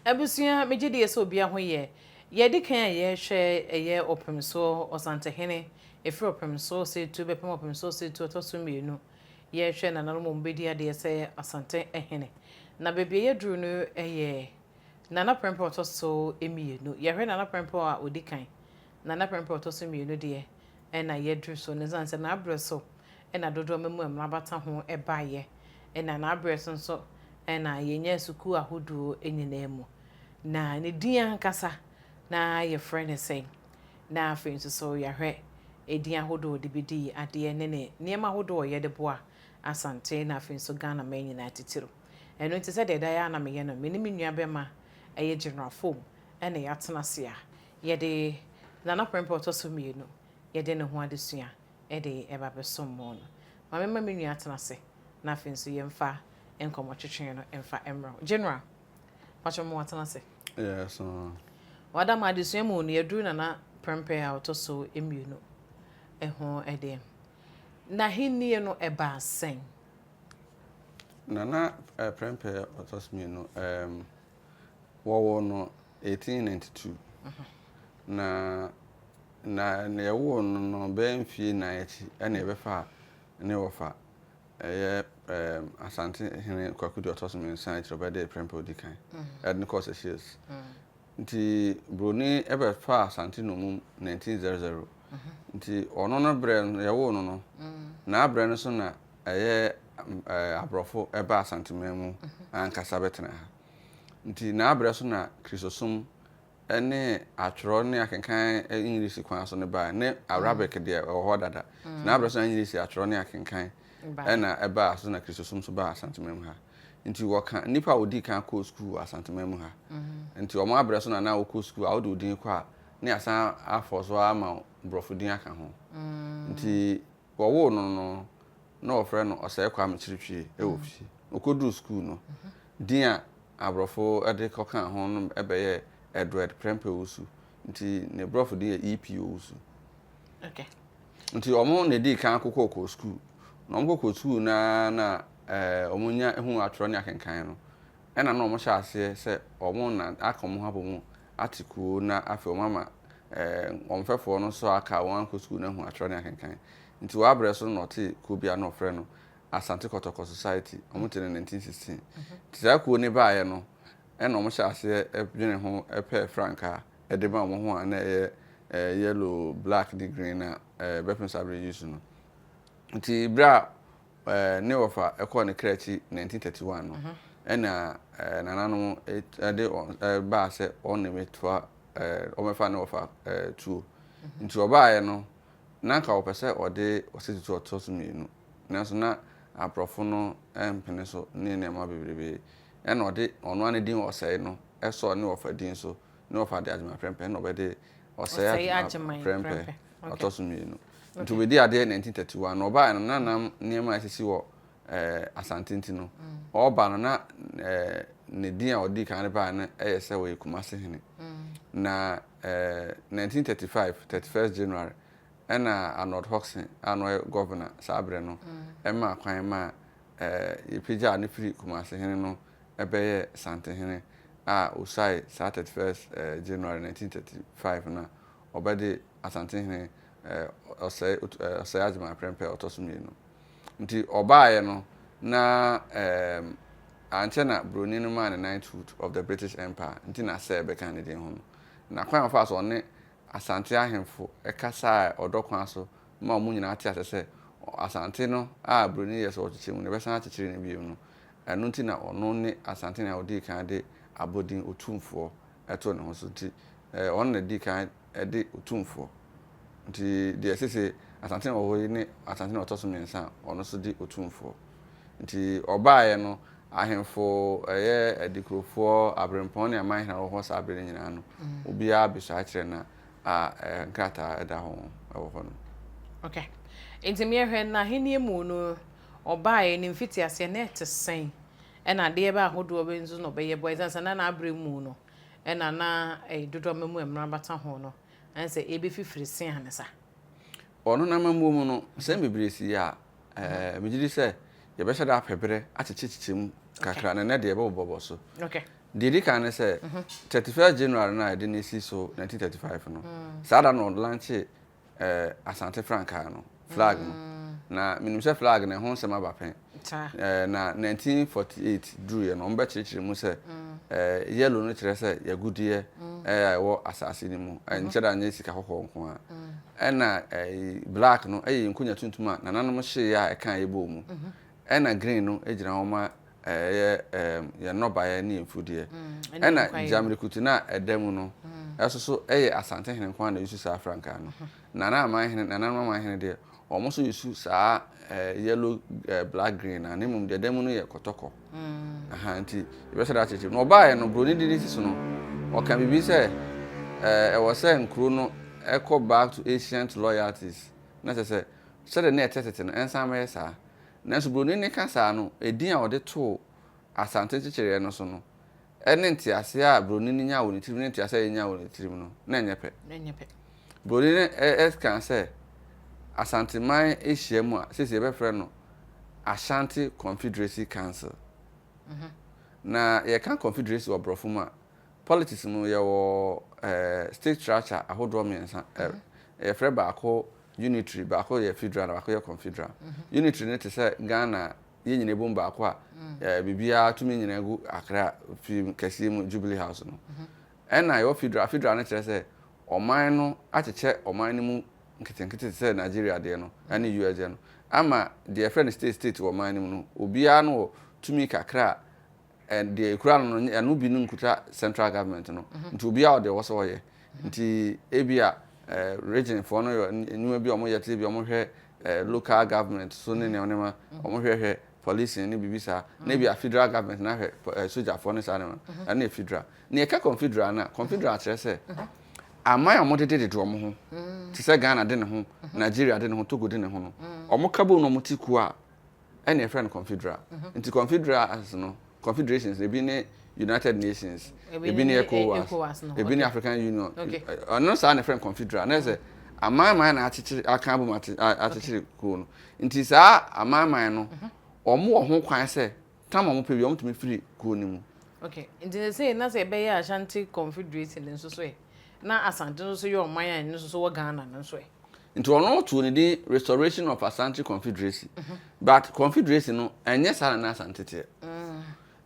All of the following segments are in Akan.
Abusua, megye die sɛ obia ho yɛ. Yɛdi kan a yɛrehwɛ ɛyɛ Ɔpemsoɔ Ɔsantehene, ɛfiri Ɔpemsoɔ Ɔsɛetuo bɛpem Ɔpemsoɔ Ɔsɛetuo ɔtɔ so mmienu. Yɛrehwɛ nananom a wɔbɛdi adeɛ sɛ Asantehene. Na baabi a yɛaduru no yɛ Nana Prempeh a ɔtɔ so mmienu. Yɛhwɛ Nana Prempeh a ɔdi kan, Nana Prempeh a ɔtɔ so mmienu deɛ ɛna yɛaduru so no. Ɛsiane sɛ n'aberɛ so ɛna dodoɔ mmamu a mmara bata ho baeɛ, ɛna n'aberɛ so nso ɛna yɛnyaa sukuu ahodoɔ nyinaa mu. Na ne din ankasa na yɛfrɛ no sɛn? Na afei nso so yɛahwɛ edin ahodoɔ a ɔde bɛdii adeɛ ne ne nneɛma ahodoɔ a ɔyɛ de boa Asante na afei nso Ghana man nyinaa titiriw. Ɛno nti sɛdeɛ ɛda yɛ a na meyɛ no, me ne me nua bɛma ɛyɛ General Foam ɛna yɛatena ase a yɛde Nana Prempeh a ɔtɔ so mmienu yɛde ne ho adesua de ɛba bɛsom mo no. Ma memma me nua atena ase na afei nso yɛmfa nkɔmmɔtwetwe no mfa mmerɛ wo. General, pakyɛ mo atena ase. Yes. Wada ma adesua mu no yɛduru Nana Prempeh a ɔtɔ so mmienu ho deɛ. N'ahennie no ɛbaa sɛn? Nana Prempeh ɔtɔ so mmienu, wɔwoo no 1892. Na na yɛwoo no no bɛyɛ mfie 4 akyi ɛna yɛbɛfaa ne wɔfa ɛyɛ Asante hene Kwaku deɛ ɔtɔ so mmiɛnsa akyire ɔbɛdee Prempeh odi kan ɛde no kɔɔ Seychelles. Nti Buroni ɛbɛfaa Asante nnommum 1900. Nti ɔno no berɛ no yɛwoo no no, n'aberɛ no so na ɛyɛ aborɔfo ɛbaa Asanteman mu ankasa bɛtena ha. Nti n'aberɛ so na Kristosom ne atwerɛ ne akenkan English kwan so no baeɛ, ne Arabic deɛ ɛwɔ hɔ dada. Nti n'aberɛ so na English atwerɛ ne akenkan ɛna ɛbaa so na Kristosom nso baa Asanteman mu ha. Nti wɔka nnipa a wɔdii kan kɔɔ sukuu wɔ Asanteman mu ha. Nti wɔn aberɛ so na na wokɔ sukuu a wode wo din kɔ a ne yɛasan afɔ so ama wo borɔfo din aka ho. Nti wɔwoo no no na wɔfrɛ no Ɔsɛe Kwame Kyirikyie wɔ fie. Ɔkɔduruu sukuu no, din a aborɔfo de kɔkaa ho no bɛyɛɛ Edward Prempeh Owusu. Nti ne borɔfo din yɛ E.P. Owusu. Okay. Nti wɔn na ɛdii kan kokɔɔ kɔɔ sukuu. Na wɔn kɔkɔɔ sukuu no ara na wɔn nya hu atwerɛ ne akenkan no, ɛna na wɔn hyɛ aseɛ sɛ wɔn na aka wɔn ho abɔ mu ate kuo na afei wɔn ama wɔn mfɛfoɔ no nso aka a wɔn ankɔ sukuu no ahu atwerɛ ne akenkan. Nti wɔ aberɛ so no na ɔtee kuo bi a na wɔfrɛ no Asante Kɔtɔkɔ Society, wɔn te no 1916. Nti saa kuo no baeɛ no ɛna wɔn hyɛ aseɛ dwene ho pɛɛ frankaa de ma wɔn ho a na ɛyɛ yellow, black ne green a bɛpem saa berɛ yi use no. Nti berɛ a ne wɔfa kɔɔ ne kra akyi 1931 no, ɛna nananom de wɔn baa sɛ wɔn na ɛbɛtoa wɔmmɛfa ne wɔfa tuo. Nti wɔbaeɛ no, na anka wɔpɛ sɛ wɔde Osei Tutu ɔtɔ so mmienu, nanso na aborɔfo no mpene so ne nneɛma bebrebe. Ɛna ɔde ɔno ara ne din Ɔsɛe no sɔɔ ne wɔfa din so, ne wɔfa de Agyeman Prempeh, ɛna ɔbɛde Ɔsɛe Agyeman Prempeh ɔtɔ so mmienu. Nti ɔbɛdii adeɛ 1931, na ɔbaeɛ no na nam nneɛma a ɛsisi wɔ Asante nti no, ɔreba no na ne din a ɔdii kan de baeɛ no yɛ sɛ ɔyɛ Kumasi hene. Na 1935, 31st January, ɛna Arnold Hodgson a na ɔyɛ governor saa berɛ no maa kwan maa yɛpagyaa no firi Kumasi hene no bɛyɛɛ Santehene a ɔsuae saa 31st January 1935 no a ɔbɛde Asantehene Ɔsɛe Ɔsɛe Agyeman Prempeh a ɔtɔ so mmienu. Nti ɔbaeɛ no na ankyɛ na Buroni no maa no Knighthood of the British Empire nti na Sir bɛkaa ne din ho no. Na kwan a ɔfaa so ɔne Asante ahemfo kasae ɔdɔ kwan so ma wɔn nyinaa te ase sɛ Asante no a Buroni yɛ sɛ ɔkyekyere mu no yɛbɛsan akyekyere no bio no, ɛno nti na ɔno ne Asantehene a ɔdii kan de abɔdin Otumfoɔ too ne ho so nti ɔno na ɛdii kan de Otumfoɔ. Nti deɛ seesei Asantehene wɔ hɔ yi ne Asantehene a ɔtɔ so mmiɛnsa a ɔno nso di Otumfoɔ. Nti ɔbaeɛ no, ahemfo, ɛyɛ Adikurofoɔ, Aberempɔn ne amanhene a wɔwɔ hɔ saa berɛ no nyinaa no, obiara bɛsuae kyerɛ no a nkrataa da ho wɔ hɔ no. Okay. Nti meɛhwɛ n'ahennie mu no, ɔbaeɛ ne mfitiaseɛ na ɛte sɛn? Ɛna adeɛ bɛ ahodoɔ bɛ nso na ɔbɛyɛ boa ɛsiane sɛ na n'aberɛ mu no ɛna na dodoɔ ama mu mmara bata ho no, ayɛ sɛ ɛbɛfifiri se ansa. Ɔno n'amammuo mu no, nsɛm bebree sii a megye di sɛ yɛbɛhyɛ da apɛ berɛ akyekyekyekye mu. kakra na ɛnɛ deɛ yɛbɛbobɔbɔ so. Deɛ ɛdi kan ne sɛ, 31 January no a yɛde no si so 1935 no, saa da no ɔlanche eh, Asante frankaa no, flag no. Na menim sɛ flag no ɛho nsɛm aba pɛn. Eh, na 1948 duruiɛ no, wɔbɛkyerɛkyerɛ mu sɛ eh, yellow no kyerɛ sɛ yɛagudeɛ eh, a ɛwɔ asase no mu, ɛnkyɛ da nyɛ sika kɔkɔɔ nko ara. Ɛna eh, black no ɛyɛ nkonya tuntum a nananom hyeeɛ a ɛka yɛbɔɔ mu. Ɛna green no gyina hɔ ma ɛyɛ yɛn nnɔbaeɛ ne yɛn mfudeɛ. Ɛna gyamirikutu no a ɛda mu no nso so yɛ Asantehene nko ara na ɛyusu saa frankaa no. Nana Amanhene, Nananom Amanhene deɛ, wɔn nso yusu saa yellow, black, green no, na mmom deɛ ɛda mu no yɛ kɔtɔkɔ. Aha, nti yɛbɛhyɛ da akyerɛkyerɛ mu. Na ɔbaeɛ no, Buroni de ne si so no, ɔka biribi sɛ ɛwɔ sɛ nkuro no kɔ back to ancient loyalties, na kyerɛ sɛ sɛdeɛ na ɛte tete no, ɛnsan mmɛyɛ saa. Nanso buroni no ka saa no, edin a ɔde too Asante nkyekyereɛ no so no, ne nteaseɛ a buroni no nyaa wɔ ne tirim ne nteaseɛ a yɛnyaa wɔ ne tirim no, na ɛnyɛ pɛ. Buroni no kaa sɛ Asanteman nhyiam a seesei yɛbɛfrɛ no Ashanti Confederacy Council. Na yɛka Confederacy wɔ borɔfo mu a, politics mu yɛwɔ state structure ahodoɔ mmiɛnsa. Yɛfrɛ baako Unitary, baako yɛ federal na baako yɛ confederal. Unitary no te sɛ Ghana yɛn nyinaa bom baako a biribiara tumi nyinaa gu Accra fie kɛseɛ mu Jubilee House no. Ɛna yɛwɔ federal, federal no kyerɛ sɛ ɔman no akyekyɛ ɔman no mu nketenkete te sɛ Nigeria deɛ no ɛne US deɛ no ama deɛ yɛfrɛ no state state wɔ ɔman no mu no obiara no wɔ tumi kakra a deɛ ekura no no ɛno bi no nkuta central government no nti obiara wɔ deɛ ɔwɔ sɛ ɔyɛ nti ebi a region foɔ no yɛ nnwuma bi a wɔyɛ te bi a wɔhwɛ local government so ne nneɛma nneɛma wɔhwɛ hwɛ policing ne biribi saa na ebi a federal government na hwɛ sogyafoɔ ne saa nneɛma ɛno yɛ federal na yɛka confederal no a confederal kyerɛ sɛ aman a wɔdededede wɔn ho te sɛ Ghana de ne ho Nigeria de ne ho Togo de ne ho no wɔn ka bom na wɔte kuo a ɛna yɛfrɛ no confederal. Nti confederals no, confederations no, ebi ne United Nations, ebi ne ECOWAS, ebi ne African Union. Ɔno saa na yɛfrɛ no confederal. Na sɛ amanaman na akyekyere aka abom akyekyere kuo no. Nti saa amanaman no, wɔn wɔ ho kwan sɛ tam a wɔn pɛ bi wɔn tumi firi kuo no mu. Okay, nti sɛ na sɛ ɛbɛyɛ Ashanti Confederacy no nso so ɛ, na Asante nso so yɛ ɔman a ɛno nso so wɔ Ghana no nso ɛ. Nti ɔno too ne din Restoration of Asante Confederacy. But Confederacy no, ɛnyɛ saa na na Asante teɛ.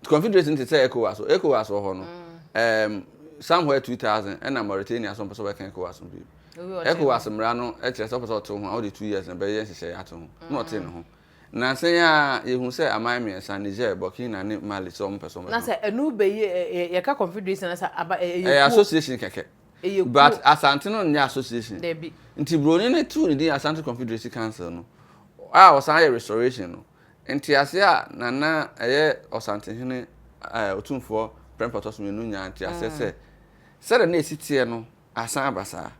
Confederacy no te sɛ ECOWAS. ECOWAS wɔ hɔ no, somewhere 2000 ɛna Mauritania so mpɛ sɛ ɔbɛka ECOWAS ho bio. ECOWAS mmara no kyerɛ sɛ wopɛ sɛ ɔte wo ho a, wode 2 years na ɛbɛyɛ nhyehyɛeɛ ato ho. Na ɔtee ne ho. Nnansa yi ara yɛhu sɛ aman mmiɛnsa, Niger, Burkina ne Mali sɛ wɔmpɛ sɛ wɔbɛka ho. Na sɛ ɛno bɛyɛ, yɛka Confederacy no sɛ aba, ɛyɛ kuo. Ɛyɛ association kɛkɛ. Ɛyɛ kuo. But Asante no nyɛ association. Dabi. Nti Broni no too ne din Asante Confederacy Council no, a ɔsan yɛ restoration no, nteaseɛ a Nana ɛyɛ Ɔsantehene eh, Otumfoɔ Prempeh Ɔtɔ So Mmienu nyaa nteaseɛ sɛ, sɛdeɛ na ɛsi teɛ no asan aba saa.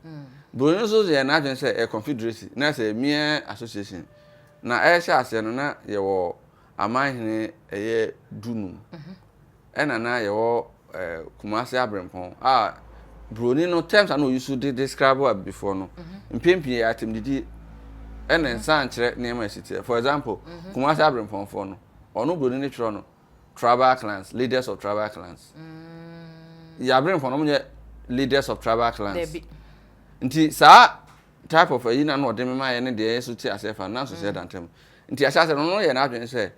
Broni no nso yɛɛ n'adwene sɛ ɛyɛ Confederacy, na ɛsɛ mere association. Na ɛrehyɛ aseɛ no, na yɛwɔ amanhene ɛyɛ 15. Ɛna na yɛwɔ Kumasi Abrempɔn a broni no terms a na ɔyi so de describe abibifoɔ no mpɛn pii yɛ atɛmdidie ɛna nsa nkyerɛ nneɛma ɛsi teɛ. For example, Kumasi Abrempɔnfoɔ no, ɔno broni no twerɛ no tribal clans, leaders of tribal clans. Yɛ Abrempɔn no, wɔn nyɛ leaders of tribal clans. Nti saa type of ayi na na ɔde mema yɛ ne deɛ yɛ so te aseɛ fa no, na nso sɛ ɛda ntam. Nti ahyɛ aseɛ no, ɔno yɛ n'adwene sɛ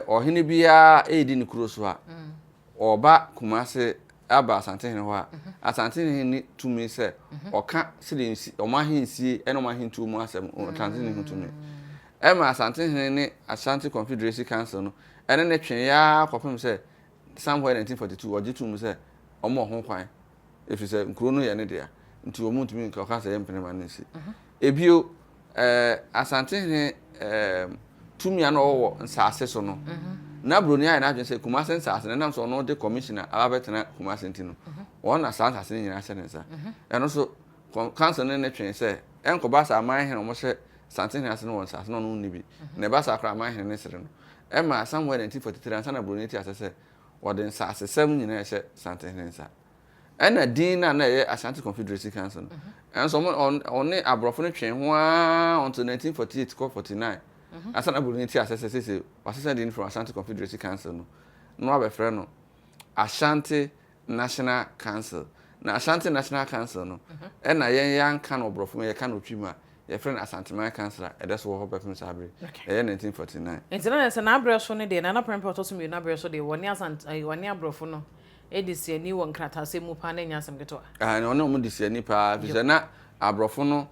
Ɔhene biara redi ne kuro so a, ɔba Kumase aba Asantehene hɔ a, Asantehene nni tumi sɛ ɔka sɛdeɛ nsi wɔn ahensie ne wɔn ahentuo mu asɛm, Asantehene ho tumi. Ɛma Asantehene ne Ashanti Confederacy Council no ɛne ne tweeɛ ara kɔpem sɛ somewhere 1942 ɔgye too mu sɛ wɔn wɔ ho kwan ɛfiri sɛ nkuro no yɛ ne dea nti wɔn ntumi nka ɔka sɛ yɛmpene ma no nsi. Ebio, Asantehene tumi a na ɔwɔ wɔ nsaase so no, na Buroni ayɛ n'adwene sɛ Kumase nsaase no, ɛnam sɛ ɔno de commissioner aba bɛtena Kumase nti no, wɔn na saa nsaase no nyinaa hyɛ ne nsa. Ɛno nso, council no ne twee sɛ ɛnkɔba sɛ amanhene a wɔhyɛ Asantehene ase no wɔ nsaase no ɔno nni bi. Na ɛba saa koraa amanhene no sere no. Ɛma somewhere 1943 ansa na Buroni te ase sɛ wɔde nsaasesɛm nyinaa ɛhyɛ Asantehene nsa. Ɛna din no a na ɛyɛ Ashanti Confederacy Council no, ɛnso ɔmo ɔne aborɔfo no twee ho ara until 1948 kɔ 49. Ansa na Buroni te aseɛ sɛ seesei wasesa din from Ashanti Confederacy Council no, na wabɛfrɛ no Ashanti National Council. Na Ashanti National Council no, ɛna yɛn yɛanka no wɔ Borɔfo mu, yɛka no wɔ Twi mu a, yɛfrɛ no Asanteman Council a ɛda so wɔ hɔ bɛpem saa bere yi. Ɛyɛ 1949. Nti na sɛ n'abrɛ so no deɛ, Nana Prempeh ɔtɔ so mmienu abrɛ so deɛ, wɔne Asante, wɔne aborɔfo no di siani wɔ nkrataasɛm mu paa na ɛnyɛ asɛm ketewa. Aane, wɔne wɔn di siani paa, ɛfiri sɛ na aborɔfo no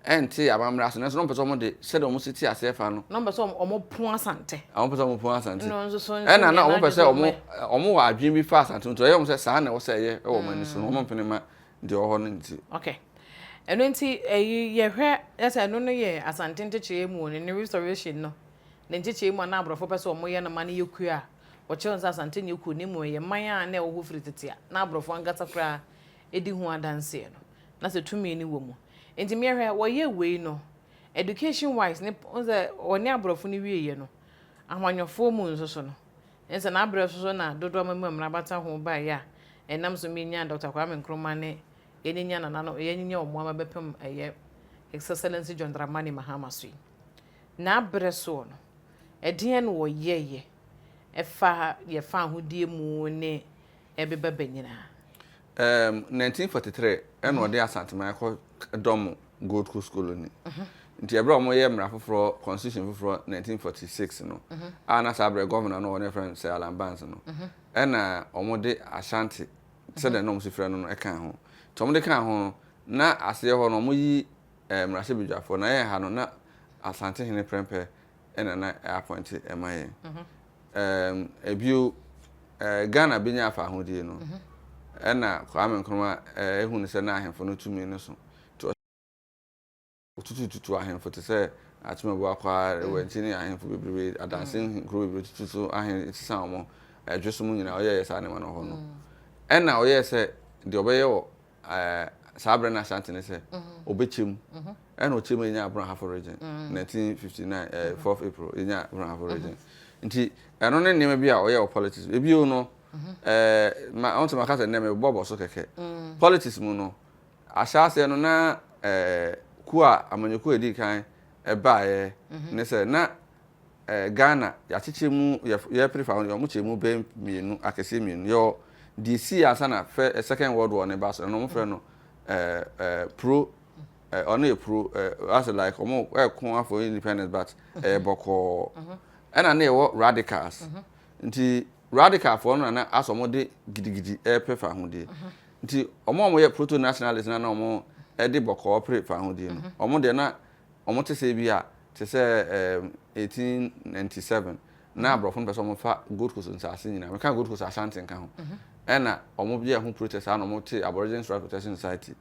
nte amammerɛ ase, nanso na wɔpɛ sɛ wɔde sɛdeɛ wɔsi te aseɛ fa no. Na wɔpɛ sɛ wɔpo Asante. Wɔpɛ sɛ wɔpo Asante. Ɛna na wɔpɛ sɛ wɔn wɔn wɔ adwene bi fa Asante ho, nti ɛyɛ wɔn sɛ saa na ɛwɔ sɛ ɛyɛ wɔ wɔn ani so no, wɔn mpene ma deɛ ɛwɔ hɔ no nti. Okay. Ɛno nti ɛyi yɛhwɛ ɛsɛ ɛno no yɛ Asante nkyekyɛɛ mu ne ne restoration no ne nkyekyɛɛ mu a na aborɔfo pɛ sɛ wɔyɛ no ma no yɛ kuo a wɔkyerɛ no sɛ Asante nyɛ kuo na mmom ɛyɛ man a na ɛwɔ hɔ firi tete a na aborɔfo ankasa koraa di ho adanseɛ no na sɛ tumi no wɔ mu. Nti meɛhwɛ wɔyɛ wei no education wise ne wohu sɛ wɔne aborɔfo no wieɛ no ahwanyɔfoɔ mu nso so no ɛne sɛ n'abrɛ so so na dodoɔ amamu a mmara bata ho baeɛ a ɛnam so menyaa Doctor Kwame Nkrumah ne yɛnyinya nana no yɛnyinya wɔn ama bɛpem ɛyɛ His Excellency John Dramani Mahama so yi. N'abrɛ soɔ no ɛdeɛn na wɔyɛeɛ ɛfa yɛfa ahodie mu ne ɛbeba ba nyinaa? Erm 1943 ɛna ɔde Asanteman kɔ dɔm Gold Coast Colony. Nti ɛberɛ a wɔyɛ mmara foforɔ, constitution foforɔ 1946 no, a na saa berɛ governor no wɔ hɔ no yɛfrɛ no Sir Alan Barnes no, ɛna wɔde Ashanti sɛdeɛ na wɔsi frɛ no no ɛkaa ho. Nti wɔde kaa ho no, na aseɛ hɔ no wɔyi eh, mmarahyɛbadwafoɔ, na yɛn ha no na Asantehene Prɛmpɛ ɛna na appointe ɛma yɛn. Ɛɛm, bio, ɛɛ, Ghana bɛnya afahodie no, ɛna Kwame Nkrumah ɛɛ, hu no sɛ na ahemfo no tumi no so. Nti ɔtutututu ahemfo te sɛ Akyem Abuakwa, Ewanti ne ahemfo bebrebe, Adanse nkuro bebrebe tutu so ahen sesa wɔn, Ɛdwe so mu nyinaa ɔyɛɛ saa nneɛma no wɔ hɔ no. Ɛna ɔyɛɛ sɛ deɛ ɔbɛyɛ wɔ ɛɛ saa berɛ no Ashanti ne sɛ ɔbɛkyɛ mu. Ɛna ɔkyɛ mu yɛnya Brong Ahafo region 1959 ɛɛ 4th April yɛnya Brong Ahafo region. Nti ɛno ne nneɛma bi a ɔyɛ wɔ politics. Ebio no ɛɛ ma ɔn sɛ maka sɛ nnɛ mebɔ bɔ so kɛkɛ. Politics mu no ahyɛaseɛ no na ɛɛ kuo a amanyɔkuo a ɛdii kan ɛbaeɛ ne sɛ na eh, Ghana, yɛakyekyɛ mu, yɛpere fa ho, wɔn kyɛ mu bɛyɛ mmienu, akɛseɛ mmienu. Yɛwɔ deɛ esii ansa na fɛ, eh, second world war ne ba so, ɛno wɔn frɛ no eh, eh, pro, eh, ɔno yɛ pro, eh, asɛ like wɔn ɛko afɔ independence but ɛyɛ bɔkɔɔ. Ɛna ne yɛwɔ radicals. Nti radicalfoɔ no na na asɛ wɔn de gidigidi ɛrepɛ fa ahodie. Nti wɔn a wɔyɛ proto nationalist na na wɔn ɛde bɔkɔɔ pere fa ahodie no, wɔn deɛ na Wɔte sɛ bi a, te sɛ ɛɛm, 1897, na aborɔfo no pɛ sɛ wɔfa Gold Coast nsaase nyinaa. Meka Gold Coast a, Ashanti nka ho. Ɛna wɔyɛɛ ho protest a na wɔte Aborigines Rights Protection Society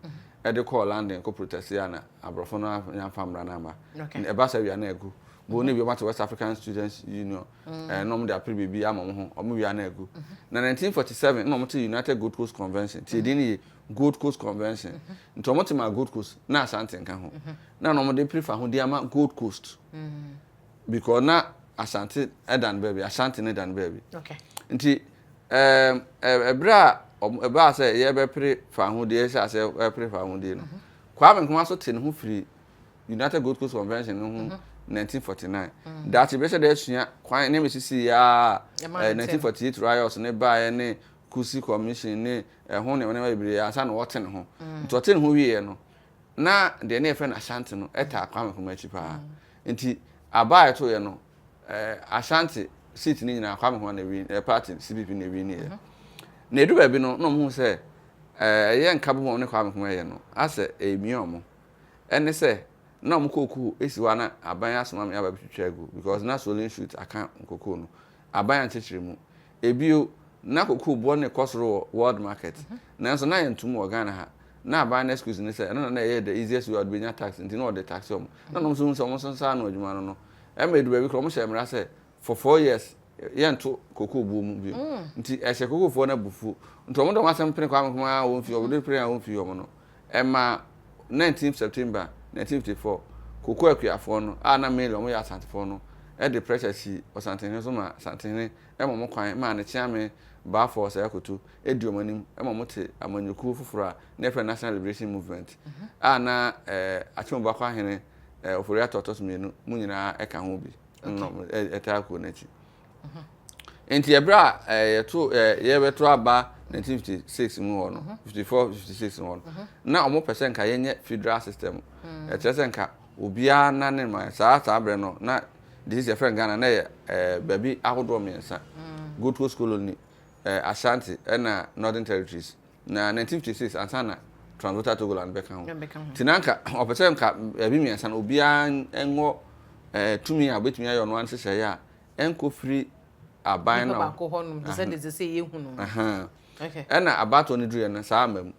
de kɔɔ London kɔ protest a na aborɔfo no amfa mmara no amma. Ɛba saa wie a na agu. Bo ne bi wɔate West African Students Union ɛɛ na wɔde apere biribi ama wɔn ho, wɔn wie a na agu. Na 1947 na wɔte United Gold Coast Convention. Tie din no yie, Gold Coast Convention. Nti wɔte maa Gold Coast na Ashanti nka ho. Na na wɔde pere fahodie ama Gold Coast because na Ashanti da no baabi, Ashanti no da no baabi. Nti ɛɛm ɛberɛ a ɛbaa sɛ yɛbɛpere fahodie, yɛhyɛ aseɛ ɛpere fahodie no, Kwame Nkrumah nso te ne ho firi United Gold Coast Convention no ho 1949. Daakye bɛhyɛ da asua kwan nneɛma esisi yɛ a 1948 riots ne baeɛ ne Kusi Commission ne ɛho nneɛma nneɛma bebree ansa na wɔte ne ho. Nti ɔte ne ho wieɛ no, na deɛ ne yɛfrɛ no Ashanti no taa Kwame Nkrumah akyi paa. Nti aba a ɛtoeɛ no, Ashanti seat no nyinaa Kwame Nkrumah na win, party CPP na winiiɛ. Na ɛdu baabi no, na wɔhu sɛ ɛyɛ nkabom a wɔne Kwame Nkrumah yɛ no, asɛ ɛremia wɔn. Ɛne sɛ, na wɔn kookoo si hɔ a na aban asoma me aba abɛtwitwa agu because na swollen shoot aka kookoo no. Aban ankyekyere mu. Ebio, na cocoa boɔ no rekɔ soro wɔ world market, nanso na yɛntom wɔ Ghana ha. Na aban no excuse ne sɛ ɛno na na ɛyɛ the easiest way a wɔde bɛnya tax nti na wɔde taxe wɔn. Na wɔn nso hu sɛ wɔn nso nsa ano adwuma no no, ɛma ɛdu baabi koraa wɔhyɛɛ mmara sɛ for 4 years yɛnto cocoa boɔ mu bio. Nti ɛhyɛ cocoafoɔ no abufuo. Nti wɔn de wɔn asɛm pene Kwame Nkrumah a wɔmfi wɔde pene a wɔmfi wɔn no, ɛma 19 September 1954 cocoa akuafoɔ no a na mainly wɔyɛ Asantefoɔ no de pressure sii Ɔsantehene so ma Asantehene ma wɔn kwan maa ne kyeame Balfour Osei Akoto di wɔn anim ma wɔte amanyɔkuo foforɔ a na yɛfrɛ no National Liberation Movement a na Akyem Abuakwa Hene Ofori Atta ɔtɔ so mmienu mu nyinaa ka ho bi. Na ɛtaa kuo no akyi. Nti ɛberɛ a yɛto yɛbɛto aba 1956 mu hɔ no, 54 56 mu hɔ no, na wɔn pɛ sɛ nka yɛnyɛ federal system. Ɛkyerɛ sɛ nka obiara na ne man saa saa berɛ no na de sisi yɛfrɛ no Ghana na yɛ baabi ahodoɔ mmiɛnsa. Gold Coast Colony, Ashanti ɛna Northern Territories. Na 1956 ansa na Transvolta Togoland bɛka ho. Nti na nka ɔpɛ sɛ nka baabi mmiɛnsa no obiara nwɔ tumi a obetumi ayɛ ɔno ara nhyehyɛeɛ a ɛnkɔ firi aban no. Baako hɔ nom te sɛ de sɛ yɛhu no. Ɛna abatoɔ no duruiɛ no saa ama mu.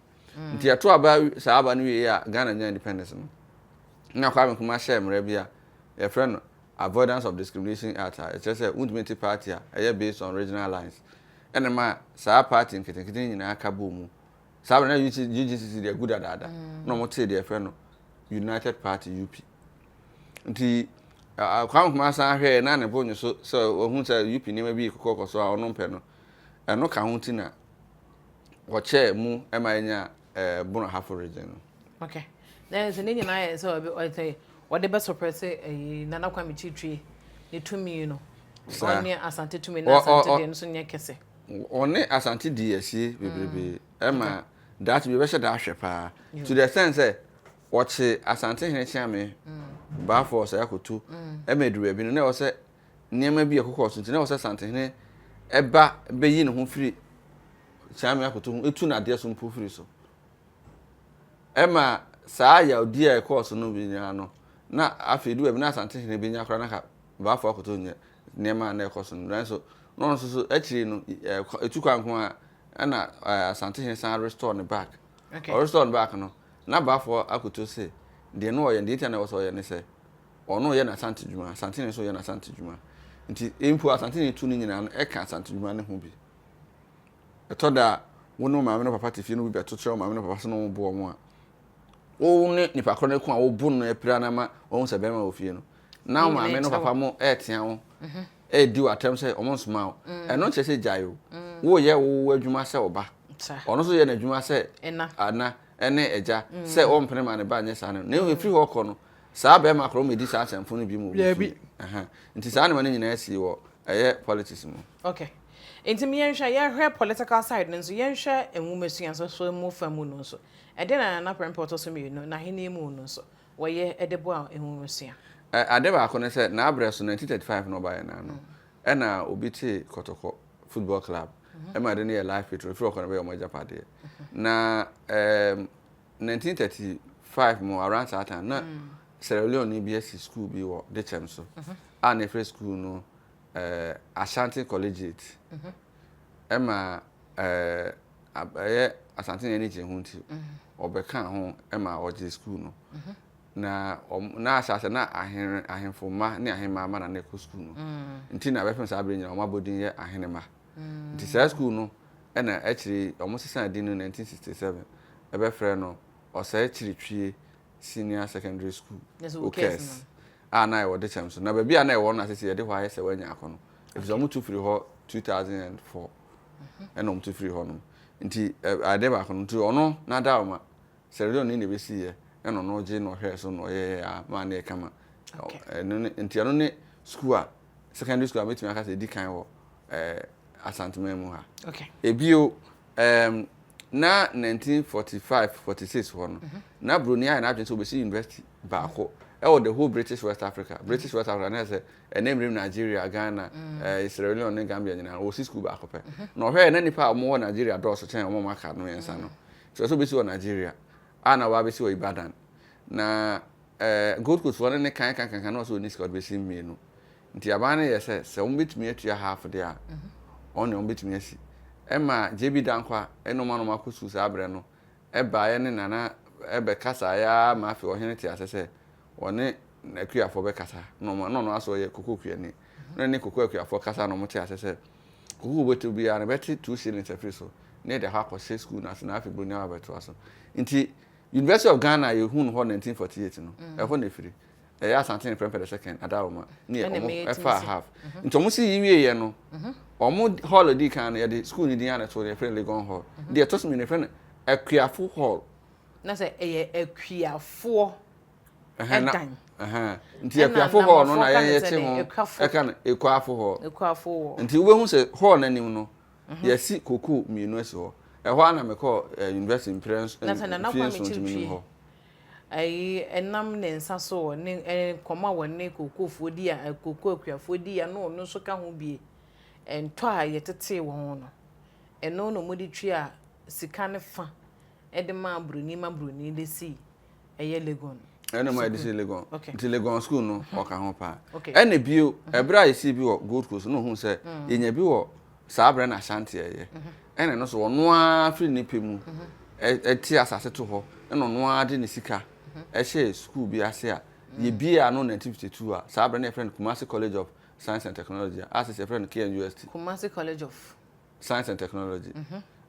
Nti yɛto aba saa aba no wie a Ghana nya independence no. Na Kwame Nkrumah hyɛɛ mmara bi a yɛfrɛ no Avoidance of Discrimination Act a ɛkyerɛ sɛ wontumi nte party a ɛyɛ based on regional lines. Ɛna ɛmaa saa party nketenkete no nyinaa ka bɔɔ mu. Saa berɛ no na UGCC deɛ agu dadaada. Na wɔtee deɛ yɛfrɛ no United Party, UP. Nti Kwame Nkrumah san hwɛɛ na ne bo nye so sɛ wahu sɛ UP nneɛma bi rekokɔkɔ so a ɔno mpɛ no. Ɛno ka ho nti na wɔkyɛɛ mu ma yɛnyaa Bono Ahafo region no. Okay. Na sɛ ne nyinaa yɛ sɛ wɔde bɛ suppress ɛyi Nana Kwame Kyitwi ne tumi no. Ɔne Asante tumi na Asante deɛ no so nyɛ kɛse. Ɔne Asante dii asie bebrebe ɛma daakye bi yɛbɛhyɛ da ahwɛ paa to the extent sɛ wɔkye Asante hene Kyeame Baafoɔ Ɔsɛe Akoto ɛma ɛduru baabi no na ɛwɔ sɛ nneɛma bi ɛkokɔɔ so nti na ɛwɔ sɛ Asante hene ɛba bɛyi ne ho firi Kyeame Akoto ho ɛtu n'adeɛ so mpo firi so. Ɛma saa yawdi a ɛkɔɔ so no bi nyinaa no, na afei du baabi na Asantehene benya koraa na anka Bafo akoto nyɛ nneɛma a na ɛkɔ so no. Nanso na ɔno nso so akyiri no, etu kwan nko ara ɛna Asantehene san restore ne back. Okay. Ɔrestore ne back no, na Bafo akoto se deɛ na ɔyɛ no, deɛ nti a na ɛwɔ sɛ ɔyɛ ne sɛ ɔno yɛ n'Asante dwuma, Asantehene nso yɛ n'Asante dwuma. Nti mpo Asantehene tu no nyinaa no ɛka Asante dwuma no ho bi. Ɛtɔ da a, wo ne wo maame ne wo papa te fie na obi bɛto kyerɛ wo maame ne wo papa sɛ na wɔbo wɔn a, wo ne nipa korɔ no ko a wobo no apira no ama wɔahu sɛ bɛrima wɔ fie no, na wo maame ne wo papa mo ɛretea wo, ɛredi wo atɛm sɛ wɔn nsoma wo. Ɛno nkyerɛ sɛ gyae o. Woyɛ wo adwuma sɛ ɔba. Ɔno nso yɛ n'adwuma sɛ ana ne agya sɛ ɔmpene ma ne ba nyɛ saa no. Na mmom ɛfiri hɔ kɔ no, saa bɛrima korɔ mmɛdi saa asɛmfo no bi mu wɔ fie. Nti saa nneɛma no nyinaa sii wɔ ɛyɛ politics mu. Okay. Nti me yɛnhwɛ, yɛhwɛ political side no nso, yɛnhwɛ nwomasua nso so mu fa mu no nso. Ɛdeɛn na Nana Prempeh ɔtɔ so mmienu, n'ahennie mu no nso, wɔyɛ de boa nwomasua? Ade baako ne sɛ, n'abrɛ so, 1935 na ɔbaeɛ no ano, ɛna obi tee Kɔtɔkɔ football club ɛma ade no yɛ life petrol, ɛfiri hɔ kɔ no ɛbɛyɛ wɔn agyapadeɛ. Na ɛɛm, 1935 mu around saa time na Sierra Leone ni bi asi school bi wɔ Dekyɛm so a na yɛfrɛ school no Ashanti Collegiate ɛma ɛyɛ Asante na ani gye ho nti ɔbɛkaa ho ma ɔgyee sukuu no. Na na ahyɛ ase na ahen ahemfo mma ne ahemmaa mma na na ɛkɔ sukuu no. Nti na bɛpem saa bere nyinaa wɔn abɔdin yɛ ahenemma. Nti saa sukuu no ɛna akyire yi wɔn sesaa din no 1967 ɛbɛfrɛ no Ɔsɛe Kyiritwie Senior Secondary School, OKES, a na ɛwɔ Dekyɛm so. Na baabi a na ɛwɔ no na sisi yɛde hɔ ayɛ sɛ wɔanya akɔ no. Efisɛ wɔn tu firi hɔ 2004 ɛna wɔn tu firi hɔ nom. Nti adeɛ baako no nti ɔno n'adaworoma Sierra Leone ni na ebesiiɛ ɛna ɔno gye na ɔhwɛɛ so na ɔyɛɛ a maa no yɛ kama. Ɛno ne nti ɛno ne school a secondary school a mɛtumi aka sɛ ɛdi kan wɔ ɛɛ Asanteman mu ha. Ebio Erm na 1945, 46 hɔ no, na Broni ayɛ n'adwene sɛ obesi university baako ɛwɔ the whole British West Africa. British West Africa na ɛsɛ ɛnɛ mmerɛ mu Nigeria, Ghana, eh, Sierra Leone ne Gambia nyinaa wɔsi school baako pɛ. Na ɔhwɛɛ na nipa a wɔwɔ Nigeria dɔɔso kyɛn wɔn a wɔaka no mmiɛnsa no. Nti ɔsɛ obesi wɔ Nigeria a na wɔabesi wɔ Ibadan. Na eh, Gold Coast foɔ no ne kan kan kan kan na ɔsɛ ɔnni sika ɔde bɛsi mmienu. Nti aban no yɛ sɛ, sɛ wɔbɛtumi atua half deɛ a, wɔn deɛ wɔbɛtumi asi. Ɛma JB Danquah ne wɔn a na wɔakɔ sukuu saa berɛ no baeɛ ne Nana bɛkasaeɛ ara ma afei ɔhene tee aseɛ sɛ ɔne n'akuafoɔ bɛkasa. Na wɔn, na ɔno ara nso ɔyɛ koko kuani. Na ɔne koko akuafoɔ kasa na wɔtee aseɛ sɛ koko bɛtɔ biara no bɛte 2 shillings afiri so na yɛde akɔ akɔhyɛ sukuu no ase na afei Buronya aba abɛtoa so. Nti University of Ghana a yɛhuu no hɔ 1948 no, ɛhɔ na ɛfiri. Ɛyɛ Asante ne Prempeh the second Adaoma ne Ɛna ɔmo ɛmɛyɛ tumi ɛfaa si. half. Nti ɔmo si yi wie yɛ no, ɔmo hall a edi kan no yɛde school no din ara na ɛtoo no yɛfrɛ no Legon Hall. Deɛ ɛtɔ so mmienu yɛfrɛ no Akuafo Hall. Na sɛ ɛyɛ Akuafoɔ. Dan. Nti Akuafo Hall no na yɛn yɛte ho ɛka no Ekuafo Hall. Ekuafo Hall. Nti wobɛhu sɛ hall no anim no mhm. yɛasi koko mmienu asi hɔ. Ɛhɔ ara na mekɔɔ eh, university mprɛ mfie nson nti menim hɔ. Ayi ɛnam ne nsa so wɔ ne eh, nkɔmɔ a wɔne kokofoɔ di a koko akuafoɔ di a na ɔno nso ka ho bie. Ntɔ a yɛtetee wɔn no, ɛno na wɔde tua sika ne fa de maa buroni ma buroni de sii ɛyɛ Legon. Ɛna ma yɛde sii Legon. Nti Legon school no mhm. ɔka ho paa. Ɛna bio mhm. ɛberɛ a yɛsii bi wɔ Gold Coast no ohun sɛ mm. yɛnya bi wɔ saa berɛ na Ashanti ɛyɛ. Mhm. Ɛna ɛno so ɔno ara firi ne pɛ mu ɛte asase to hɔ ɛna ɔno ara de ne sika ɛhyɛ school bi ase a mm. yɛbie ano 1952 a saa berɛ no yɛfrɛ no Kumasi College of Science and Technology a sisi yɛfrɛ no KNUST. Kumasi College of Science and Technology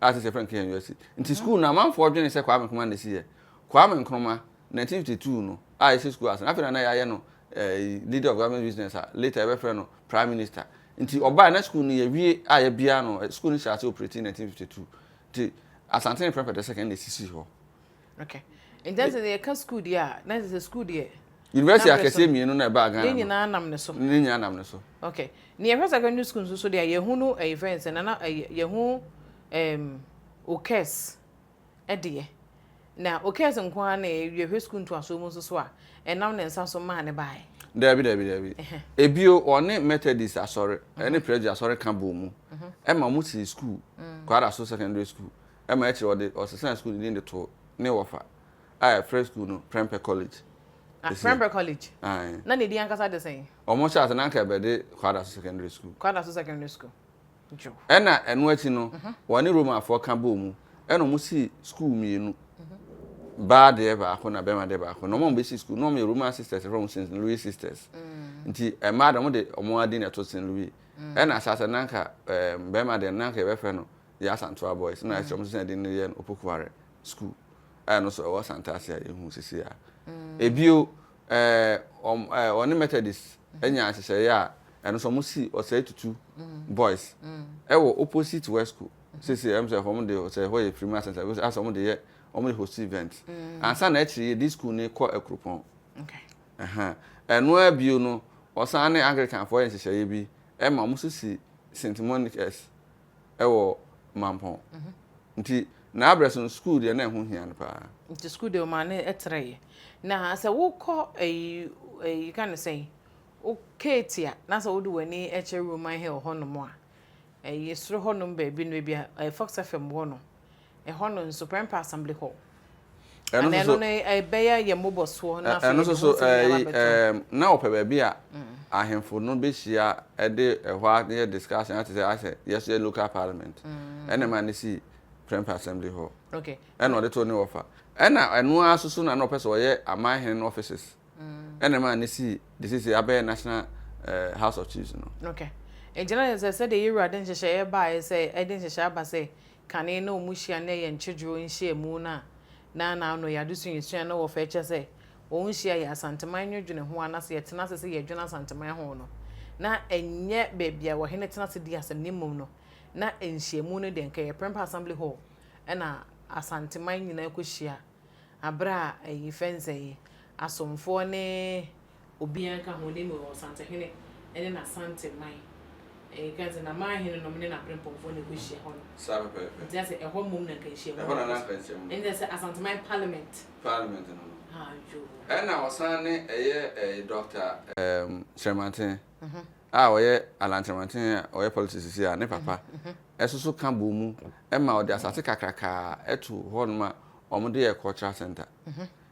a sisi yɛfrɛ no KNUST. Nti school no amanfoɔ dwene sɛ Kwame Nkrumah na ɛsi yɛ. Kwame Nkrumah 1952 no a yɛhyɛ school ase no afei na na yɛayɛ no eh, leader of government business a later yɛbɛfrɛ no prime minister. Nti ɔbae na school no yɛwie a yɛbia no eh, school no hyɛ ase operate 1952. Nti Asantehene Prempeh the second na ɛsisi hɔ. Okay. Nti sɛ yɛka school deɛ a na sɛ school deɛ University akɛseɛ mmienu na ɛbaa Ghana no. Ne nyinaa nam ne so. Ne nyinaa nam ne so. Okay. Ne yɛhwɛ secondary school nso so deɛ yɛhu no ɛyɛ fɛn sɛ nana ɛyɛ yɛhu ɛɛm okɛs ɛdeɛ na okɛs nko ara na yɛhwɛ school ntoasoɔ mu nso so a ɛnam ne nsa so maa ne baeɛ. Daabi daabi daabi. Ebio ɔne Methodist asɔre ɛne Presby asɔre ka bɔɔ mu ɛma wɔn sii school Kwadaso secondary school ɛma akyire ɔde ɔsesaa school no din de too ne wɔfa a yɛfrɛ sukuu no Prempeh College. Ah, Prempeh College. Aye. Na ne din ankasa de sɛn? Wɔn hyɛ ase na anka ɛbɛde Kwadaso Secondary School. Kwadaso Secondary School. Dwo. Ɛna ɛno akyi no, mhm. wɔne Romafoɔ ka bɔɔ mu, ɛna wɔn si sukuu mmienu. Mhm. Baa deɛ baako na bɛrima deɛ baako. Na wɔn a wɔbɛsi sukuu na wɔn yɛ Roman sisters, ɛfrɛ wɔn St. Louis sisters. Mm. Nti mmaa deɛ wɔn de wɔn adi na ɛto St. Louis. Mm. Ɛna ahyɛ ase na anka ɛɛ bɛrima deɛ na anka yɛbɛfrɛ no yɛ Asantewa boys. Na ɛkyerɛ wɔn sɛ ɛde no yɛ no Opokuware school. a ɛno nso ɛwɔ Santase a yɛhu sisi a. Ebio, ɛɛ, wɔn, ɛɛ, wɔne Methodist anya nhyehyɛeɛ a ɛno nso wɔsi Ɔsɛe Tutu Boys ɛwɔ opposite Wesco. Sisi ɛm sɛ wɔn de sɛ ɛhɔ yɛ Freeman Center, asɛ wɔn de yɛ wɔn de host event. Ansa na akyiri yɛde school no kɔ Akuropɔn. Ɛha. Ɛno ara bio no, wɔsan ne Anglicanfoɔ yɛ nhyehyɛeɛ bi ɛma wɔn nso si St. Monica's wɔ Mampɔn. Nti n'abrɛ so no sukuu deɛ na ɛho hia no paa. Nti sukuu deɛ ɔmaa no trɛeɛ. Na sɛ wokɔ ɛyi ɛyi ka no sɛn, wo Ketia na sɛ wode w'ani kyerɛ Roman Hill hɔnom a, ɛyi soro hɔnom baabi no baabi a Fox FM wɔ no, Ɛhɔ no nso, Prempeh Assembly Hall. Ɛno nso so. Ɛno no ɛbɛyɛ yɛn mmobɔsoɔ na afei yɛde ho nsɛm nyinaa aba abɛto. Na wɔpɛ baabi a ahemfo no bɛhyia de ɛhɔ ayɛ discussion ate sɛ ayɛ sɛ yɛso yɛ local parliament. Ɛna ɛma no sii Prempeh Assembly Hall. Okay. Ɛna ɔde too ne wɔfa. Ɛna ɛno ara nso so na na ɔpɛ sɛ ɔyɛ amanhene no offices. Ɛna ɛma no sii de seesei abɛyɛ National House of Chiefs no. Okay. Nti na kyerɛ sɛ sɛdeɛ yɛn Wura de nhyehyɛeɛ baeɛ sɛ ɛde nhyehyɛeɛ aba sɛ Kane na wɔn hyia na ɛyɛ nkyedwoɔ nhyiamu no a na n'ano yɛ adesua yɛsua na wɔfa kyɛ sɛ wɔn hyia yɛ Asanteman nwedwene ho anase yɛtena ase sɛ yɛdwene Asanteman ho no na ɛnyɛ baabi a ɔhene tena ase di asɛm na mmom no na nhyiamu no deɛ nka ɛyɛ Prempeh Assembly Hall ɛna Asanteman nyinaa kɔhyia aberɛ a ɛyi fɛnsɛn asomfoɔ ne obiara nka ho, na mmom Ɔsantehene ne n'Asanteman, ɛka sɛ n'amanhene nom ne n'aberempɔnfoɔ na ɛkɔhyia hɔ no. Saa pɛpɛɛpɛ. Nti asɛ ɛhɔ mmom na nka nhyiamu Ɛhɔ na na anka nhyiamu no. Ɛnti sɛ Asanteman Parliament. Parliament no no. Ayoo. Ɛna ɔsan ne ɛyɛ ɛyi Doctor ɛɛm Kyerɛmanten a ɔyɛ Alan Kyerɛmanten a ɔyɛ politics sisi a ne papa ɛsoso ka bɔɔ mu ɛma ɔde asase kakrakaa ɛto hɔ nom a wɔn de yɛ cultural center.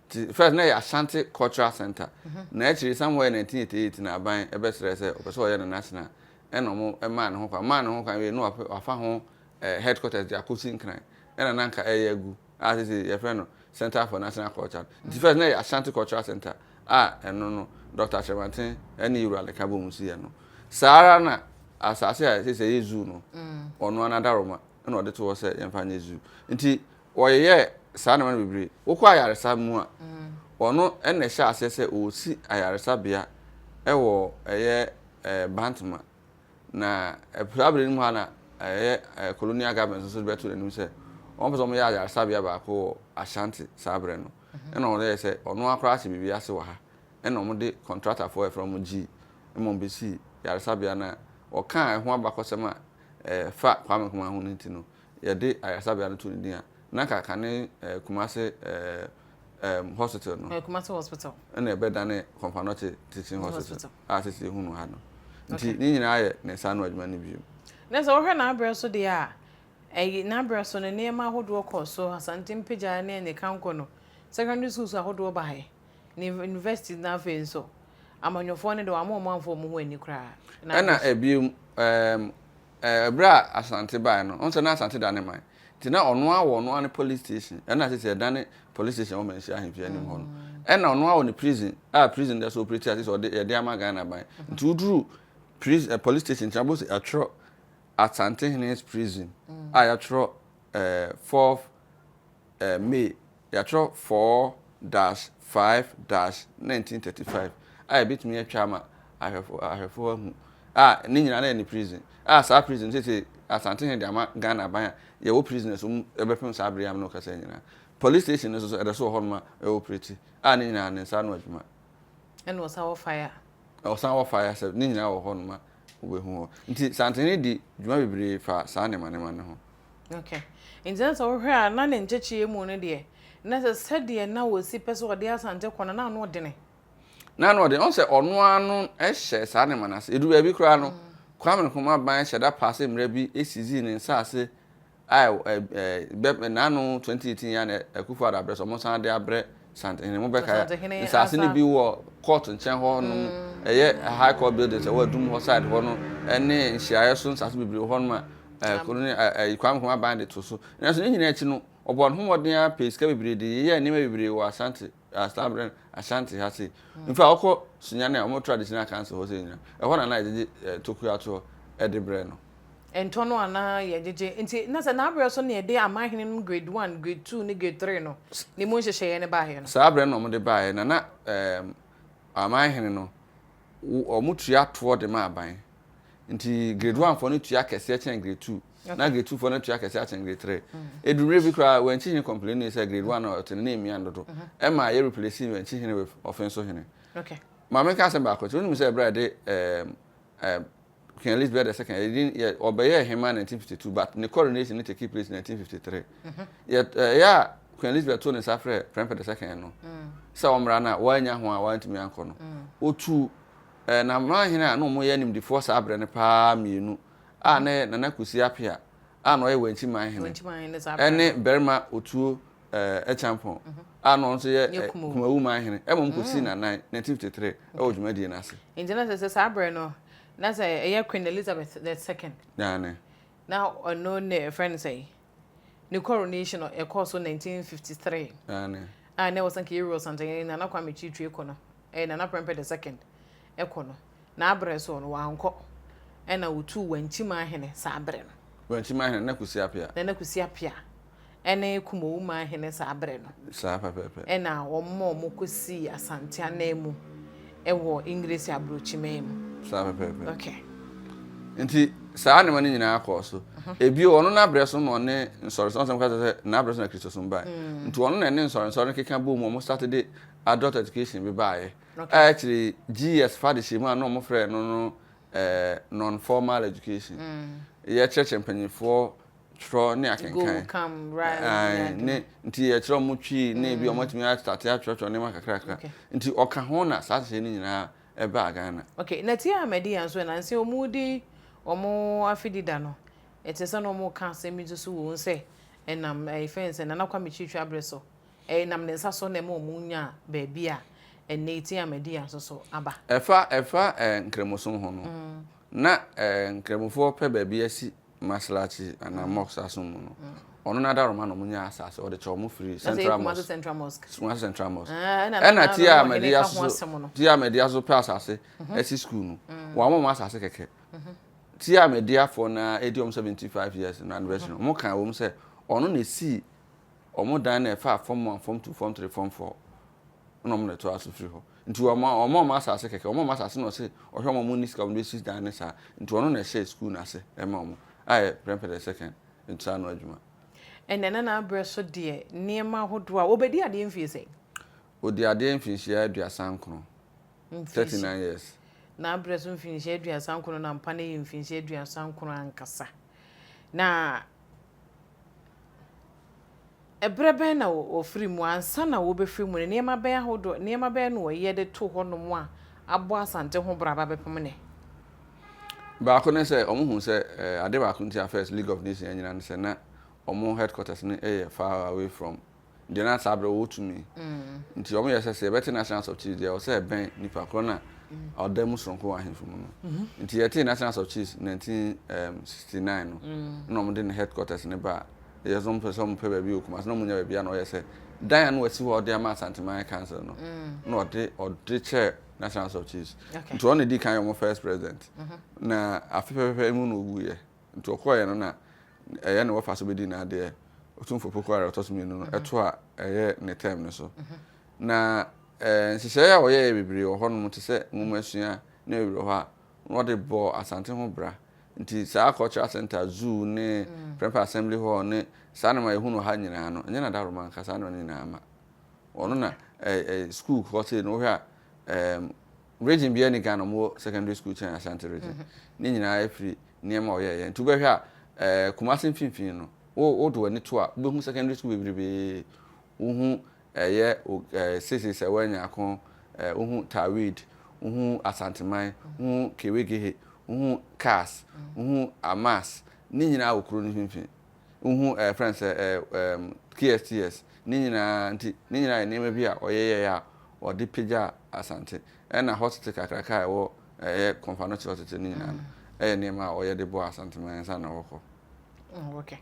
Nti first na ɛyɛ Ashanti Cultural Centre na akyiri somewhere 1988 na aban bɛsrɛɛ sɛ ɔpɛ sɛ ɔyɛ no national ɛna ɔmo maa ne ho kwan. Ɔmaa ne ho kwan wie no wafa ho headquarters de akɔsi Nkran ɛna na anka ɛyɛ agu a seesei yɛfrɛ no Centre for National Culture no. Nti first na ɛyɛ Ashanti Cultural Centre a ɛno no Doctor Kyerematen ɛne Yewura Leka bɔ mu siiɛ no. Saa ara na asase a seesei ɛyɛ zoo no ɔno ara n'adaworoma ɛna ɔde too hɔ sɛ yɛmfa nyɛ zoo. Nti Wɔyeyɛɛ saa nneɛma no bebree. Wokɔ ayaresa mu a, ɔno na ɛhyɛɛ aseɛ sɛ ɔresi ayaresabea wɔ ɛyɛ Bantama. Na saa berɛ no mu ha na ɛyɛ colonial government nso de bɛto n'anim sɛ wɔn pɛ sɛ wɔyɛ ayaresabea baako wɔ Ashanti saa berɛ no. Ɛna ɔyɛɛ sɛ ɔno ara koraa ahyɛ biribi ase wɔ ha. Ɛna wɔde kɔntratafoɔ a yɛfrɛ wɔn G ma wɔbɛsii yaresabea no a wɔkaa ɛho abakɔsɛm a ɛfa Kwame Nkrumah ho no nti no, yɛde ayaresabea no too ne din a na anka kane Kumasi hospital no. Kumasi hospital. Ɛna ɛbɛdane Komfo Anokye Teaching Hospital a sisi ehu no ha no. Nti ne nyinaa yɛ ne nsa ano adwuma no bio. Na sɛ wohwɛ n'abrɛ so deɛ a, ɛyi n'abrɛ so no nneɛma ahodoɔ kɔɔ so, Asante mpagya ne Anikankɔ no, secondary schools ahodoɔ baeɛ. Ne universities no afei nso, amanyɔfoɔ no deɛ wɔamma wɔn amfa wɔn ho anni koraa. Ɛna ɛbiom, ɛɛm, ɛberɛ a Asante baeɛ no, wohu sɛ na Asante da ne man. Nti na ɔno ara wɔ ɔno ara ne police station. Ɛna seesei ɛdane police station wɔ Manhyia ahemfie anim hɔ no. Ɛna ɔno ara wɔ ne prison, a prison da so operate a seesei ɔde, yɛde ama Ghana ban. Nti woduru prison, eh, police station nkyɛn a, wobɛhu sɛ yɛatwerɛ Asantehene's prison a yɛatwerɛ, eh, fourth May, yɛatwerɛ 4-5-1935 a yɛbɛtumi atwa ama ahwɛfoɔ ahwɛfoɔ ahu a ne nyinaa na yɛ ne prison a saa prison no seesei Asantehene de ama Ghana aban a yɛwɔ prisoners wɔ mu ɛbɛpem saa bere yi a me ne wo kasa yi nyinaa. Police station no nso so ɛda so wɔ hɔnom a ɛwɔ operate a ne nyinaa ne nsa ano adwuma. Ɛna ɔsan wɔ fire. Ɔsan wɔ fire service ne nyinaa wɔ hɔnom a wobɛhu hɔ. Nti Santehene di dwuma bebree fa saa nneɛma nneɛma no ho. Okay. Nti na sɛ wohwɛ a na ne nkyekyeɛ mu no deɛ, na sɛ sɛdeɛ na wɔsi pɛ sɛ ɔde Asante kɔ no, na ano ɔdene. Na ano ɔdene. Ɔhu sɛ ɔno ara no hyɛ saa nneɛma no ase. Ɛduru baabi koraa no, Kwame Nkrumah ban hyɛ da paase mmara bi sizii ne nsaase a bɛ n'ano 2018 yi a na Akufo-Addo abrɛ sɛ wɔsan de abrɛ Santehene. Mobɛkae a, nsaase no bi wɔ court nkyɛn hɔ nom, ɛyɛ High Court buildings ɛwɔ Adum hɔ side hɔ no, ɛne nhyiaeɛ so nsaase bebree wɔ hɔ nom a kuro no Kwame Nkrumah ban de to so. Nanso ne nyinaa akyi no, ɔbɔɔ ne ho mmɔden ara pɛɛ sika bebree de yeyɛɛ nneɛma bebree wɔ Asante, saa berɛ no, Ashanti ha sei. In fact, wokɔ Sunyani a, wɔn traditional council hɔ sei nyinaa, ɛhɔ na na yɛgyegye tokua toɔ de brɛ no. Ntɔ no a na yɛgyegye. Nti na sɛ n'aberɛ so na yɛde amanhene nom grade one, grade two ne grade three no ne mu nhyehyɛeɛ no baeɛ no. Saa berɛ no na wɔde baeɛ, na na amanhene no, wɔtua toɔ de ma aban. Nti grade one foɔ no tua kɛseɛ kyɛn grade 2 na grade 2 foɔ no tua kɛseɛ akyɛn grade 3. Ɛduru mmerɛ bi koraa Wankyi hene complainee sɛ grade 1 no ɔte no na ɛmia no dodo ɛma yɛ replace Wankyi hene with Ɔfenso hene. Ma menka asɛm baako nkyerɛ wo, wonim sɛ ɛberɛ a yɛde ɛɛm Queen Elizabeth the second yɛde yɛ ɔbɛyɛɛ hemaa 1952 but ne coronation no take place 1953. Yɛ ɛyɛ a Queen Elizabeth too ne nsa frɛɛ Prempeh the second no sɛ ɔmmra no a wannya ho a wantumi ankɔ no ɔtuu Na mmaa-hene a na wɔyɛ animdefoɔ saa berɛ no pa ara mmienu a na ɛyɛ Nana Kwesi Appiah a na ɔyɛ Wankyi man-hene ne Barima Otuo Acheampong a na ɔno nso yɛ Kumawu man-hene mmom kɔsii n'anan 1953 wɔ dwumadie no ase. Nti na sɛ saa berɛ no na sɛ ɛyɛ Queen Elizabeth the second. Aane. Na ɔno ne yɛfrɛ no sɛn? Ne coronation no ɛkɔɔ so 1953. Aane. A na ɛwɔ sɛ nka yɛwura Ɔsantehene Nana Kwame Kyitwi kɔ no. ɛyɛ Nana Prempeh the second kɔ no, n'abrɛ so no wankɔ, ɛna wotuu Wankyiman hene saa berɛ no. Wankyiman hene, Nana Kusi Apea. Nana Kusi Apea ɛne Kumawuman hene saa berɛ no. Saa pɛpɛɛpɛ. Ɛna wɔn ma wɔn kɔsii Asante ananmu ɛwɔ Englesi aburokyiman mu. Saa pɛpɛɛpɛ. Okay. Nti saa nneɛma no nyinaa kɔɔ so. Ebio ɔno n'abrɛ so na ɔne nsɔrensɔre nsɛm ka kyerɛ sɛ n'abrɛ so na Kristosom bae. Nti ɔno na ɛne nsɔrensɔre no keka bɔɔ mu wɔn start de adult education bi baeɛ a akyire yi GS fa de hyɛ mu a na wɔfrɛ no no eh, non-formal education. Mm. Yɛkyerɛkyerɛ mpanyinfoɔ twerɛ ne akenkan. Ne nti yɛkyerɛ wɔn twi ne ebi wɔn atumi asate atwerɛtwerɛ nneɛma kakrakra. Nti ɔka ho na saa nhyehyɛe no nyinaa ɛbaa Ghana. Okay, na tia Ahmadiyya nso nansi wɔn di wɔn afidi da no, ɛte sɛ na wɔn ka asɛm bi nso so wɔ wɔn sɛ ɛnam ɛyɛ fɛn sɛ Nana Kwame Kyitwa abere so. Ɛnam ne nsa so na ɛma wɔnyaa baabi a ɛnnɛ yi Tea-Ahmadiyya nso so aba. Ɛfa ɛfa Nkramosom ho no, na Nkramofoɔ pɛ baabi asi Maslachi anaa Mosque asom mu no, ɔno n'adaworoma na wɔnyaa asase, ɔde kyɛɛ wɔn firii Central Mosque. Kumasi Central Mosque. Kumasi Central Mosque. Ɛna Tea-Ahmadiyya nso Tea-Ahmadiyya nso pɛ asase asi sukuu no, wɔamma wɔn asase kɛkɛ. Tea-Ahmadiyyafoɔ no ara ɛdi wɔn 75 years no anniversary no, wɔkaa wɔ mu sɛ ɔno na ɛsii Wɔn dan na ɛfaa fam one, fam two, fam three, fam four ɛna wɔn na ɛtoa so firi hɔ. Nti wɔn wɔn a wɔn asase kɛkɛ, wɔn a wɔn asase na ɔse ɔhwɛ wɔn a wɔn nni sika wɔn bɛsi dan ne saa. Nti ɔno na ɛhyɛɛ sukuu no ase ɛma wɔn a ɛyɛ Prempeh the second nsa ano adwuma. Ɛnna na n'abrɛ so deɛ nneɛma ahodoɔ a, ɔbɛdi adeɛ mfie sɛn? Ɔdii adeɛ mfinhyia 39. 39 years. N'abrɛ so mfinhyia 39 no ampa no yɛ mfinhyia 39 ankasa. Na ɛberɛ bɛn na wɔfiri mu? Ansa na wɔbɛfiri mu no, nneɛma bɛn ahodoɔ, nneɛma bɛn na wɔyɛ de too hɔnom a abɔ Asante ho bra aba bɛpem nnɛ? Baako ne sɛ, wɔhuu sɛ ade baako nti a first League of Nations anyina ne sɛ na wɔn headquarters no yɛ far away from deɛ na saa berɛ wɔwɔ tumi. Nti wɔn yɛ sɛ sɛ yɛbɛte National House of Chiefs deɛ ɛwɔ sɛ ɛbɛn nipa korɔ no a ɔda mu soronko wɔ ahemfo mu no. Nti yɛtee National House of Chiefs 1969 no na wɔn de ne headquarters no baa. Yɛ sɛ wɔn pɛ sɛ wɔn pɛ baabi wɔ Kumasi na wɔn nya baabi a na ɔyɛ sɛ dan a na wɔasi hɔ a ɔde ama Asanteman Council no na ɔde ɔde kyɛɛ National House of Chiefs. Nti ɔno na ɛdi kan yɛ wɔn first president. Na afe pɛpɛpɛ mu na ɔwuiɛ. Nti ɔkɔeɛ no na ɛyɛ ne wɔfa so bɛdi n'adeɛ, Otumfoɔ Poku Areh ɔtɔ so mmienu no, ɛto a ɛyɛ ne term no so. Na nhyehyɛeɛ a wɔyɛeɛ bebree wɔ hɔnom te sɛ nwomasua ne bebree wɔ hɔ a wɔde bɔɔ Asante ho bra. Nti saa Cultural Centre, Zoo ne Prempeh Assembly Hall ne saa nneɛma a yɛhu no wɔ ha nyinaa no, ɛnyɛ Nadaworoma nka saa nneɛma no nyinaa ma. Ɔno na sukuu hɔ sei no wohwɛ a region biara ni Ghana wɔwɔ secondary school kyɛn Ashanti region. Ne nyinaa firi nneɛma a ɔyɛeɛ. Nti wobɛhwɛ a, eh, Kumasi mfimfini no, wo wode w'ani to a, wobɛhu secondary school bebrebee. Wohu ɛyɛ eh, Sese Sɛwɛ Nyarko, eh, wohu Tawid, wohu Asanteman, wohu Kewegehe, wohu Cars, wohu Amas, ne nyinaa wɔ kuro no mfimfini. Wohu eh, frɛ no sɛ eh, eh, KSTS, ne nyinaa nti, ne nyinaa yɛ nneɛma bi a ɔyɛyɛeɛ a ɔde pagyaa Asante. Ɛna hospital kakraka a ɛwɔ ɛyɛ Kɔmfa no kyerɛ tete no nyinaa no ɛyɛ nneɛma a ɔyɛ de boa Asanteman ansa na ɔrekɔ. Oh, okay.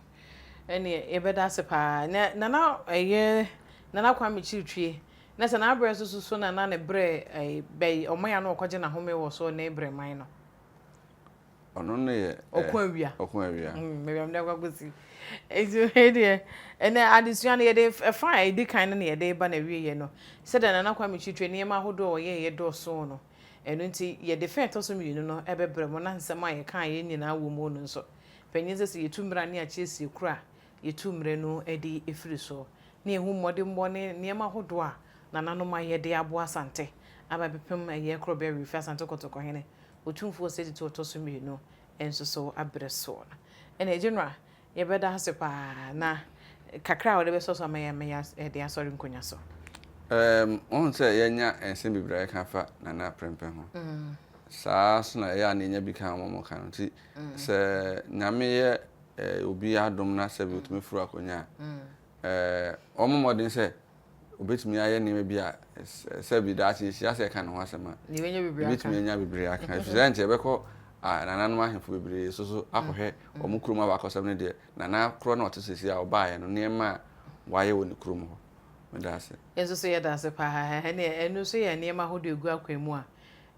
Ɛneɛ yɛbɛda ase paa. Na Nana ɛyɛ Nana Kwame Kyiritwie. Na sɛ n'abrɛ so so na na ne brɛ bɛyi ɔman a na ɔkɔgye n'ahome wɔ so ne brɛ man no. Ɔno no yɛ Ɔko awia. Ɔko awia. Baabi a mede akɔ akɔsi. Nti wei deɛ, ɛnɛ adesua no yɛde ɛfa a ɛdi kan no na yɛde ba n'awieeɛ no. Sɛdeɛ Nana Kwame Kyiritwie nneɛma ahodoɔ a ɔyɛeɛ dɔɔso no, Ɛno nti, yɛde fã a ɛtɔ so mmienu no bɛbrɛ mo, na nsɛm a yɛkaeɛ nyinaa wɔ mu no nso. Panyin sɛ sɛ yɛtu mmara ne akyiesie koro a, yɛtu mmara no de firi so, na yɛhu mmɔdemmɔ ne nneɛma ahodoɔ a nananom ayɛ de aboa Asante aba abɛpem ɛyɛ Korɔbea Werefie Asante Kɔtɔkɔhene Otumfoɔ Osei Tutu Ɔtɔ so Mmienu nso so abrɛ soɔ no. Ɛnna General, Yɛbɛda ase paa na kakra a wode bɛsɔ so ama yɛn ama yɛde asɔre nkonnwa so. Erm, wohu sɛ yɛanya nsɛm bebree a yɛka fa Nana Prempeh ho. Saa ara nso na ɛyɛ a na yɛnya bi ka wɔn a wɔka no. Nti sɛ Nyame yɛ obi adom na sɛbi otumi foro akonnwa a, eh, ɔmmɔ mmɔden sɛ obetumi ayɛ nneɛma bi a sɛbi daakye yɛhyia sɛ yɛka ne ho asɛm a, yɛbɛtumi anya bebree aka. Ɛfiri sɛ ɛnkyɛ yɛbɛkɔ nananom ahemfo bebree so so akɔhwɛ wɔn kurom abakɔsɛm no deɛ, nana korɔ na ɔte seesei a ɔbaeɛ no, nneɛma a wayɛ wɔ ne kurom hɔ. Meda ase. Yɛn nso so yɛda ase paa. Ɛnneɛ ɛno nso yɛ nneɛma ahodoɔ ɛgu akwan mu a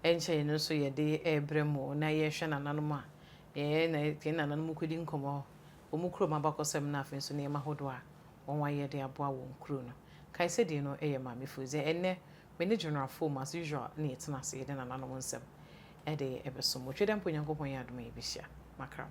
ɛnkyɛ yɛn nso yɛde rebrɛ mo na yɛrehwɛ nananom a yɛn nananom kɔdi nkɔmmɔ wɔn kurom abakɔsɛm no afei nso nneɛma ahodoɔ a wɔn ayɛ de aboa wɔn kuro no. Kae sɛ din no yɛ Maame Fozia. Ɛnnɛ, me ne General Foam as usual na yɛtena ase yɛde nananom nsɛm de bɛsom mo. Tweda mpo Nyankopɔn yɛ adom a yɛbɛhyia. Makram.